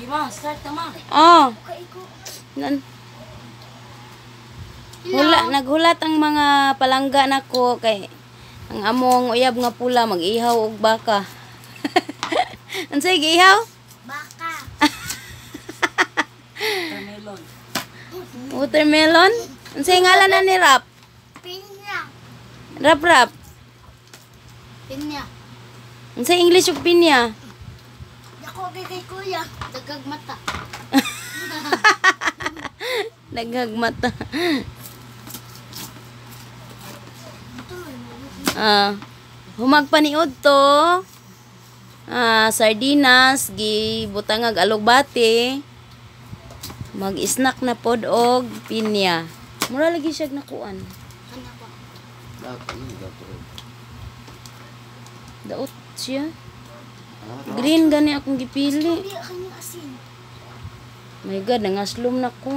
Sige ma, start na ma. Oh, Kay ko. Hula, naghulat ang mga palangga nako kay ang among uyab nga pula mag-ihaw og baka. Unsay giihaw? Baka. Watermelon. Watermelon? Unsay ngalan na ni Rap? Pinya. Rap Rap. Pinya. Unsay English og pinya? Dako kay kay kuya. Dagag mata. Naghagmata. Ah, humagpaniod to. Ah, sardinas gibutangag alugbate. Mag-snack na pod og pinya. Mura lagi siya nakuan. Ano ba? Dapat ini dapat. Daot siya. Ah, Green gani akong gipili. Hindi kanyang asin. My God, nangaslom na ko.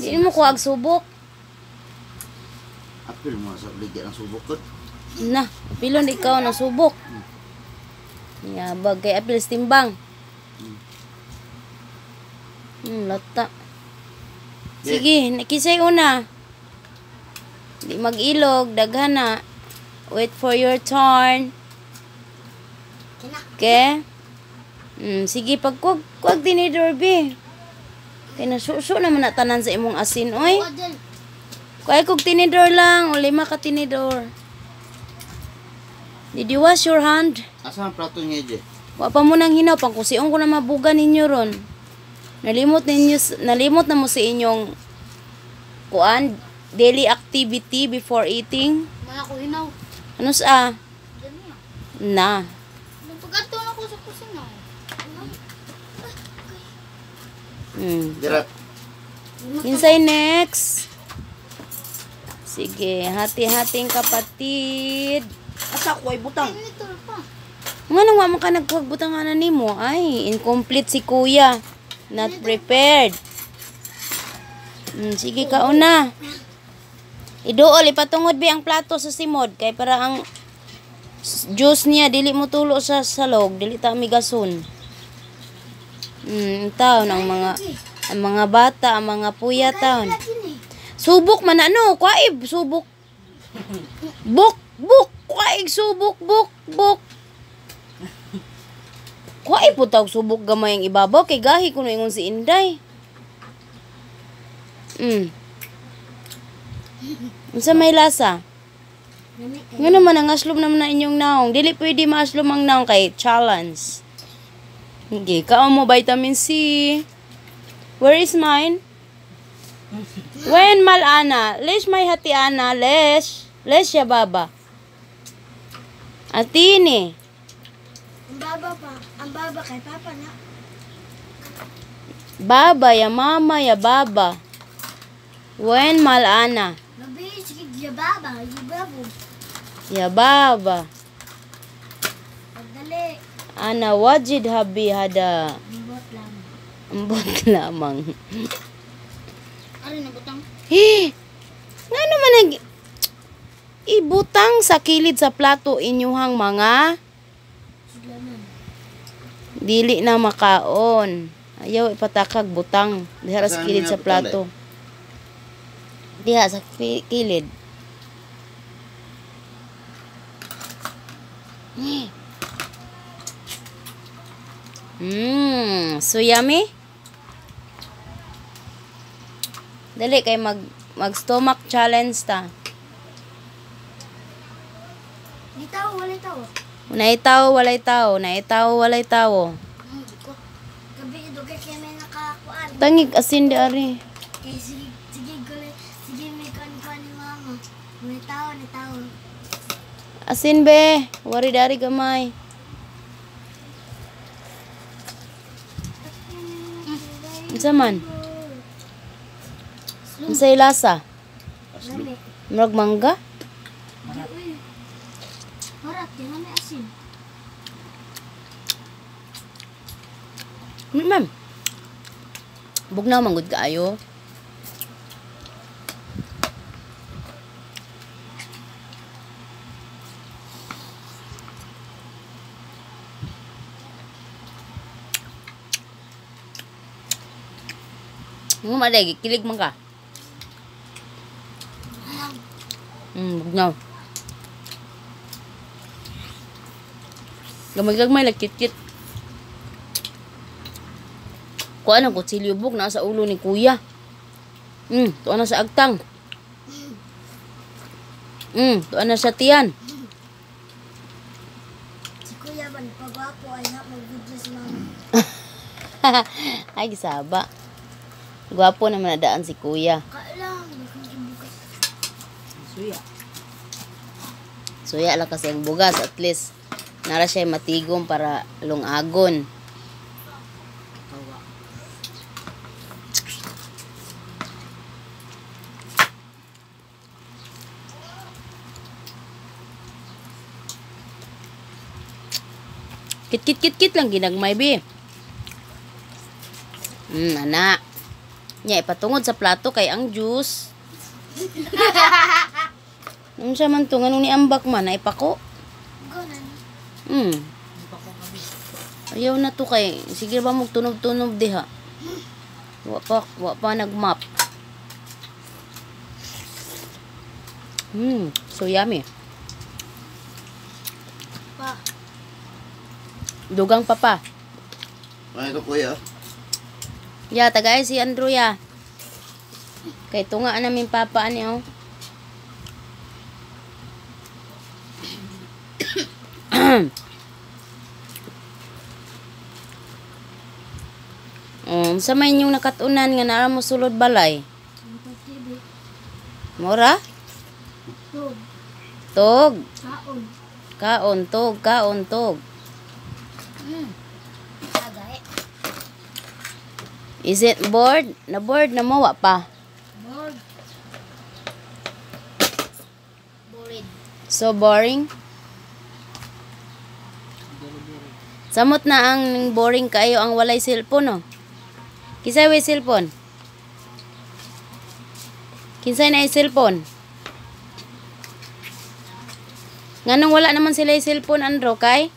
Di mo ko subok. Apil mo sa bigyan ng subok ko. Na, apilon ikaw na subok. Ya, bagay apil sa timbang. Lata. Sige, nakisay una. Di mag-ilog, daghan na. Wait for your turn. Kina. Okay? Sige, pag kuwag tinidor, be. Kay nasuso naman na tanan sa imong asin, oy. Adel. Kuhay kog tinidor lang, o lima ka tinidor. Did you wash your hand? Asa ang plato niya, Je? Wa pa mo nang hinaw, pangkusiong ko na mabuga ninyo ron. Nalimot ninyo, nalimot na mo sa inyong kuan, daily activity before eating. Mga ko hinaw. Ano sa? Ganyan. Na. Nagpagkato na ko sa kusina. Dirap. Kinsay next? Sige, hati-hating kapatid. Asa ko ay butang. Ito pa. Nga nang wa man ka nagpagbutanganan nimo, ay, incomplete si kuya. Not prepared. Sige ka una. Iduol, ipatungod bi ang plato sa simod kay para ang juice niya dili mo tulo sa salog, dili ta migason. Taon ang mga bata, ang mga puya taon. Subok man ano, kwaib subok. Buk buk kwaig subok buk buk. Kwaib po tawag subok gamay ang ibabaw kay gahi kuno ingon si Inday. Unsa may lasa? Nga naman ang aslom naman na inyong naong. Dili pwede maaslom ang naong kay challenge. Hindi ka mo vitamin C. Where is mine? When malana? Lesh may hati ana, lesh. Lesh ya baba. Atini. Ang baba pa. Ang baba kay papa na. Baba ya mama ya baba. When malana? Gabi, sige, ya baba. Ya babo. Ya baba. Pagdali. Ana wajid habi hada. Ambot lang. Ambot lamang. Ari na butang. Eh, nga naman ibutang sa kilid sa plato inyuhang mga Sudlanan. dili na makaon. Ayaw ipatakag butang diha ra sa Saan kilid nga sa butang, plato. Diha sa kilid. So yummy. Dali kay mag stomach challenge ta. Di tao, walay tao. Naay tao, walay tao, naay tao, walay tao. Di ko. Gabi, dugay kay may nakakuan. Tangig asin di ari. Kay sige, sige, gulay, sige, may kuan ni mama. May tao, ni tao. Asin be, wari dari gamay. Unsa man? Unsay lasa? Aslom. Murag mangga? Uy. Marat, di na may asin. Ma'am. Bugnaw man gud kaayo. Nga maday, kilig man ka. No. Gamay-gamay lang kit-kit. Kuha ng kutsilyo buk na sa ulo ni kuya. Tuwa na sa agtang. Tuwa na sa tiyan. Si Kuya ba, pagwapo ay na mag-video si Mama. Ay, gisaba. Gwapo naman na daan si kuya. Kailang, bukas. Suya. Suya lang kasi ang bugas. At least, nara siya matigom para lungagon. Tawa. Kit kit kit kit lang ginagmay bi. Ana. Nya ipatungod sa plato kay ang juice. Unsa man to nganong niambak man ay pako. Ganan. Ayaw na to kay sige ba mo tunob-tunob diha. Wa pa nagmap. So yummy. Pa. Dugang papa. Ay, ito kuya. Ya, tagay si Andrew ya. Kay tunga namin papa ani oh. Sa may inyong nakatunan nga naa mo sulod balay. TV. Mora? Tug. Tog. Kaon. Kaon tog, kaon tog. Tagay. Is it bored? Na bored na mo wa pa. Bored. Bored. So boring. Samot na ang boring kayo ang walay cellphone no. Kinsay way cellphone? Kinsay na ay cellphone? Nganong wala naman sila ay cellphone Andro kay?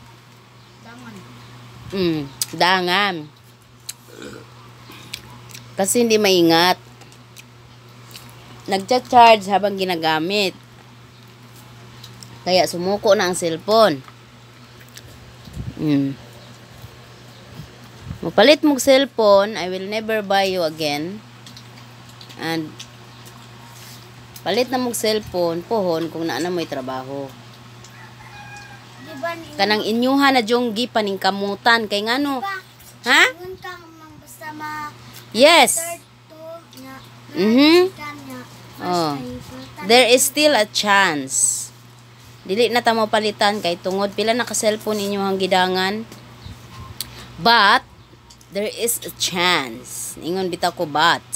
Dangan. Dangan. Kasi hindi maingat. Nagcha-charge habang ginagamit. Kaya sumuko na ang cellphone. Mapalit mong cellphone, I will never buy you again. And palit na mong cellphone, pohon kung naa na mo'y trabaho. Di ba ni Kanang inyuha na jong gipaning kamutan kay ngano? Pa. Ha? Ingon ka mang basta ma Yes. third to nga. Nga. Oh. First There is still a chance. Dili na ta mapalitan kay tungod pila na ka cellphone inyo ang gidangan. But there is a chance. Ingon bitaw ko but.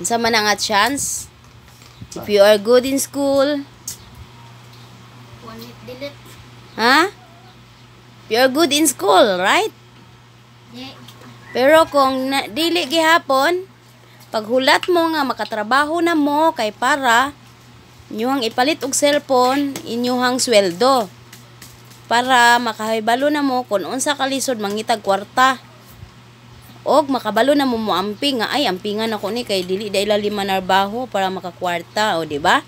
Unsa man ang chance? If you are good in school, One hit delete. ha? If you are good in school, right? Di. Pero kung na, dili gihapon, paghulat mo nga makatrabaho na mo kay para inyuhang ipalit og cellphone, inyuhang sweldo. Para makahibalo na mo kung unsa kalisod mangitag kwarta. Og makabalo na mo moamping nga ay ampingan ako ni kay dili dayla lima narbaho para makakwarta o di ba?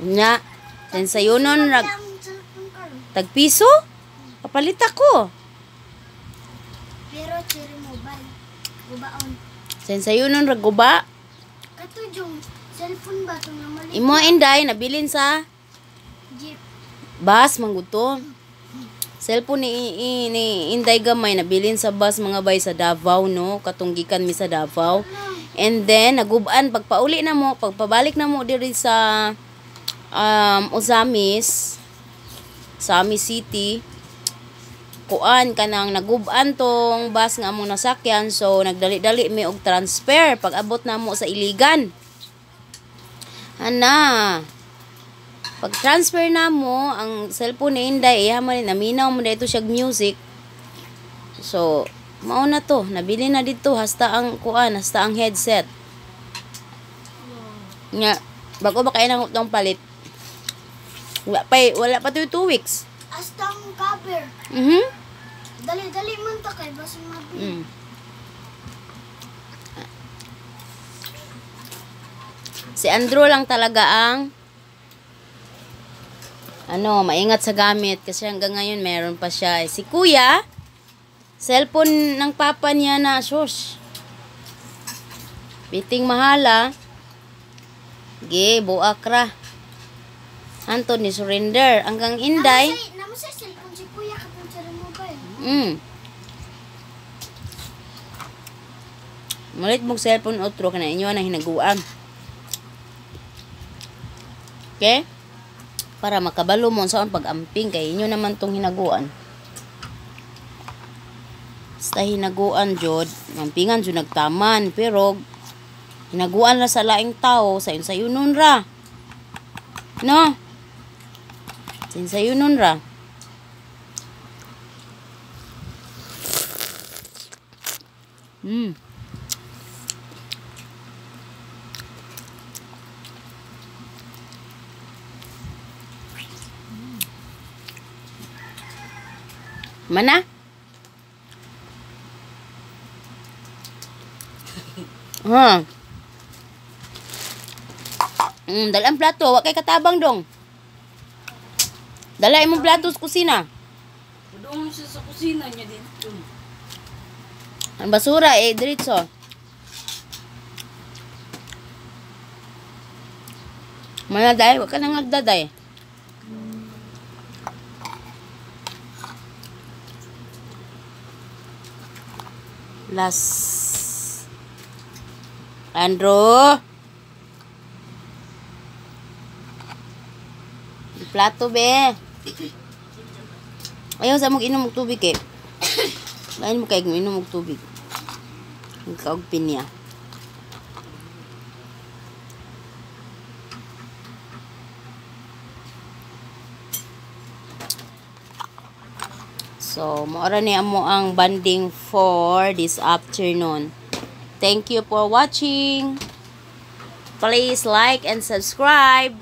Nya, then sayunon rag tagpiso? Kapalit ako. Pero cherry mobile. Gubaon. Sen sayunon rag guba. Kato jong cellphone ba tong namalit? Imo inday nabilin sa Jeep. bus mangguto. Cellphone ni Inday gamay nabilin sa bus mga bay sa Davao no, katunggikan mi sa Davao. And then naguban pagpauli na mo, pagpabalik na mo diri sa Ozamis, Sami City. Kuan kanang naguban tong bus nga among nasakyan, so nagdali-dali mi og transfer pag abot na mo sa Iligan. Ana, pag transfer na mo, ang cellphone ni Inday, iya man naminaw mo dito siya music. So, mao na to, nabili na dito hasta ang kuan, hasta ang headset. Nga, bago ba kayo nang utong palit? Wala pa to 2 weeks. Hasta ang cover. Mhm. Dali-dali man ta kay basta mabili. Si Andrew lang talaga ang ano, maingat sa gamit kasi hanggang ngayon meron pa siya. Eh, si Kuya, cellphone ng papa niya na sus. Biting mahala. Ge, buak ra. Anton ni surrender hanggang inday. Namo sa cellphone si kuya katong sa mobile. Malit mong cellphone otro kana inyo ang hinaguan. Okay? Para makabalo mo unsaon pag-amping kay inyo naman tong hinaguan. Basta hinaguan jud, mampingan jud nagtaman pero hinaguan ra sa laing tao, sayon sayunon ra. No? Sayon sayunon ra. Mana? Ha. Dala ang plato, wa kay katabang dong. Dala imong plato sa kusina. Doon siya sa kusina niya dito. Ang basura eh diretso. Mana day, wa ka nang agdaday. Last. Andrew. Plato be. Ayaw sa mong inom og tubig eh. Lain mo kay inom og tubig. Ikaw og pinya. So, maora ni amo ang banding for this afternoon. Thank you for watching. Please like and subscribe.